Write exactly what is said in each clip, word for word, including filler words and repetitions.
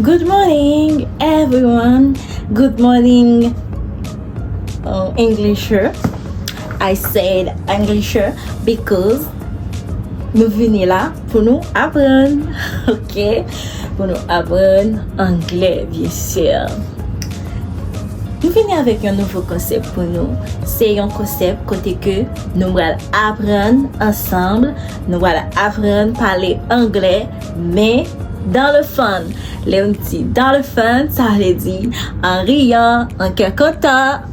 Good morning, everyone. Good morning, uh, Englisher. I said Englisher because nou vini la pou nou aprann, ok? Pou nou aprann anglè, byensi. Nou vini avèk yon nouvo konsèp pou nou. Se yon konsèp kote ke nou pral aprann ansanm, nou pral aprann pale anglè, men dans le fun. Lè m di dans le fun, sa vle di an riyan, an kè kontan.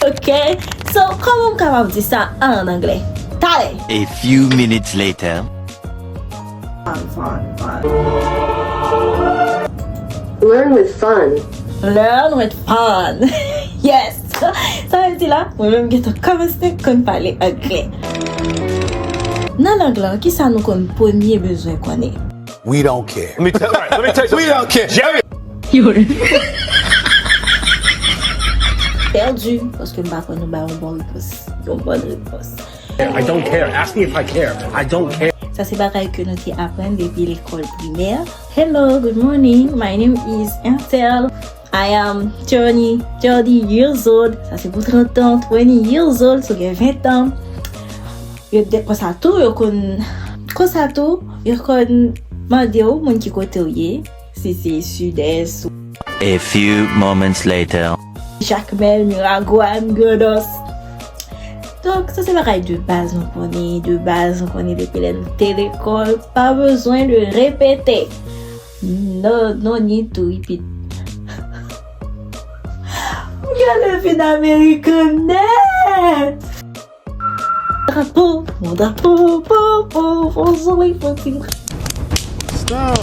Ok? So, kòman m kapab di sa an anglè? Talè! A few minutes later. Fun, fun, fun. Learn with fun. Learn with fun. Yes! Sa vle di la, mwen menm gentan kòmanse konn pale anglè. Nan lang lan, kisa nou konn premye bezwen konnen? We don't care. Let me tell, right, let me tell you. We don't care. Jerry. Pèdi, paske m pa kwè nou bay yon bon repons. Yon bon repons. I don't care. Ask me if I care. I don't care. Sa se bagay ke nou te aprann depi lekòl primè. Hello, good morning. My name is Ansel. I am thirty, thirty years old. Sa se pou trant an, twenty years old, so gen ven an. Yo te konsa tou, yo konn konsa tou, yo konn mande w moun ki kote w ye, si se sidès ou A few moments later. Jakmèl, Miragwàn, Grandans. Donk, sa se bagay de baz nou konnen, de baz nou konnen depi lè nou te lekòl, pa bezwen de repete. No, no need to repeat. Gade vin American nèt! Drapo, mon drapo, po, po, po, solèy, po, ti. Stop.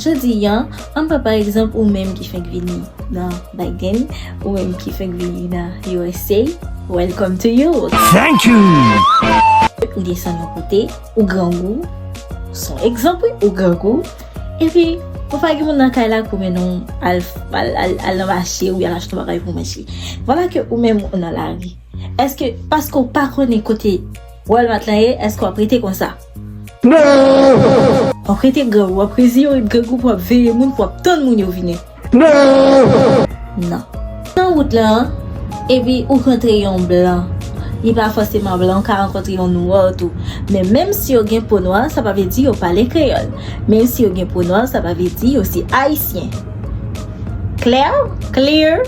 Jodi a, ann pran pa egzanp ou menm ki fenk vini nan Biden, ou menm ki fenk vini nan U S A, welcome to you. Thank you! Ou desann yon kote, ou grangou, se yon egzanp wi, ou grangou, epi ou pa gen moun nan kay la pou mennen w al, al, al, al nan mache oubyen al achte yon bagay pou manje. Vwala ke ou menm ou nan lari. Èske paske w pa konnen kote Walmart lan ye, èske w ap rete konsa? Non! W ap rete grangou, w ap reziye w ret grangou pou w ap veye moun, pou w ap tann moun yo vini? Non! Nan wout lan, epi ou rankontre yon blan. Li pa fòseman blan, ou ka rankontre yon nwa tou. Men menm si yo gen po nwa, sa pa vle di yo pale kreyòl. Menm si yo gen po nwa, sa pa vle di yo se ayisyen. Klè? Clear?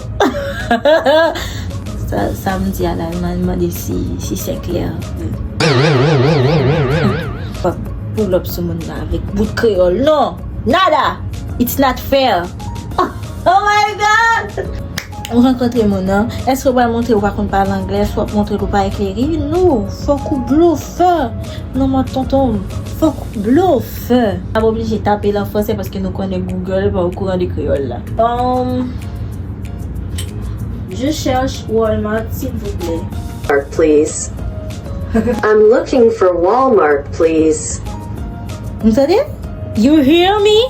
Sa, sa m di a la, m mande si, si se klè. P ap pull up sou moun nan avèk bout kreyòl. Non! Nada! It's not fair! Oh my God! Ou rankontre moun nan, èske w pral montre ou pa konn pale anglè, èske w ap montre l ou pa eklere? Non, fòk ou blofè! Non, mwen tonton m, fòk ou blofè! N ap oblije tape l an fransè paske nou konnen Google pa okouran de kreyòl la. Um, je cherche Walmart, s'il vous plaît. Walmart, please. I'm looking for Walmart, please. Ou tande? You hear me?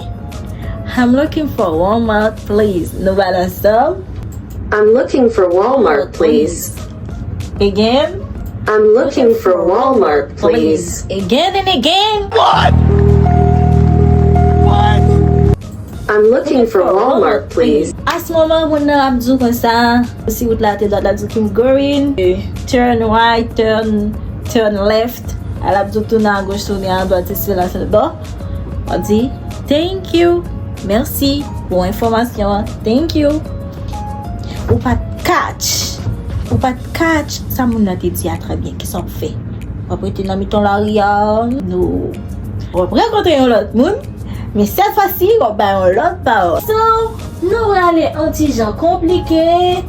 I'm looking for Walmart, please. Nou pral ansanm. I'm looking for Walmart, please. Again. I'm looking for Walmart, please. Again and again. I'm looking for Walmart, please. Asmoman, moun nan ap di w konsa, si wout la te dwat, l ap di w keep going, turn right, turn, turn left, l ap di w tounen agoch, tounen adwat, se sila, se bon. W ap di, thank you, mèsi pou enfòmasyon an, thank you. Ou pa t catch, ou pa t catch sa moun nan te di a trè byen, kisa w ap fè? W ap rete nan mitan lari a, nou, w ap rankontre yon lòt moun, men sèt fwa si, w ap bay yon lòt pawòl. So, nou prale yon ti jan konplike.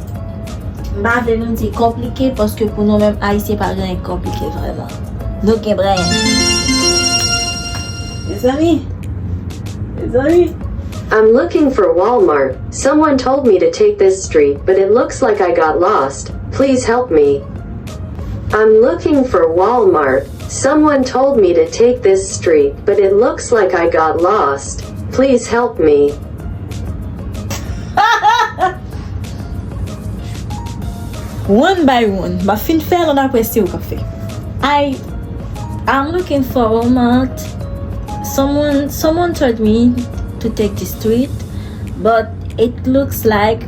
M pa vle nou di konplike, paske pou nou menm Ayisyen pa gen anyen ki konplike vrèman. Nou gen brenn. Mezanmi, mezanmi. I'm looking for Walmart. Someone told me to take this street, but it looks like I got lost. Please help me. I'm looking for Walmart. Someone told me to take this street, but it looks like I got lost. Please help me. One by one. M ap fin fè l, nou ap wè si ou k ap fè. I I'm looking for a romance. Someone someone told me to take the street, but it looks like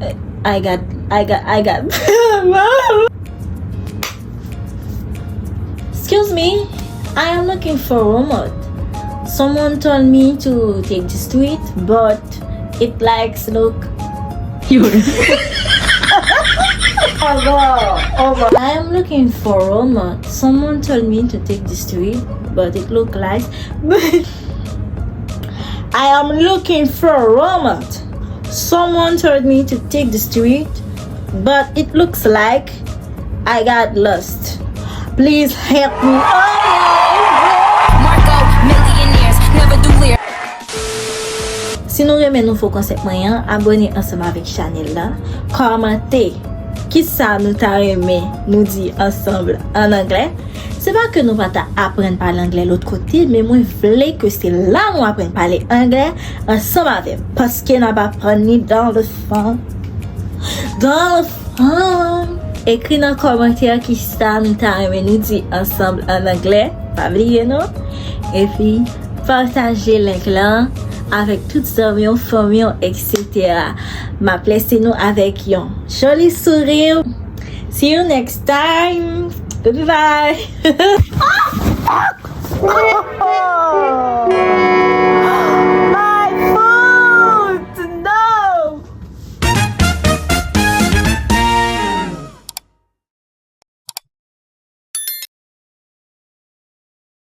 uh, I got I got I got Excuse me, I am looking for a romance. Someone told me to take the street, but it likes look. I am looking for a romance. Someone told me to take the street, but it look like I am looking for a romance. Someone told me to take the street, but it looks like I got lost. Please help me. Marco, millionaires, never do lyrics. Si nou renmen nouvo konsèp mwen an, abòne ansanm avèk chanèl la, kòmante kisa nou ta renmen nou di ansanm an anglè. Se pa ke nou pa ta aprann pale anglè lòt kote, men mwen vle ke se la nou aprann pale anglè ansanm avè m, paske n ap aprann li dans le fun. Dans le fun. Ekri nan kòmantè kisa nou ta renmen nou di ansanm an anglè, pa bliye non. Epi pataje link lan avèk tout zanmi w, fanmi w, et cetera. M ap lese nou avèk yon joli souri. See you next time. Bye bye.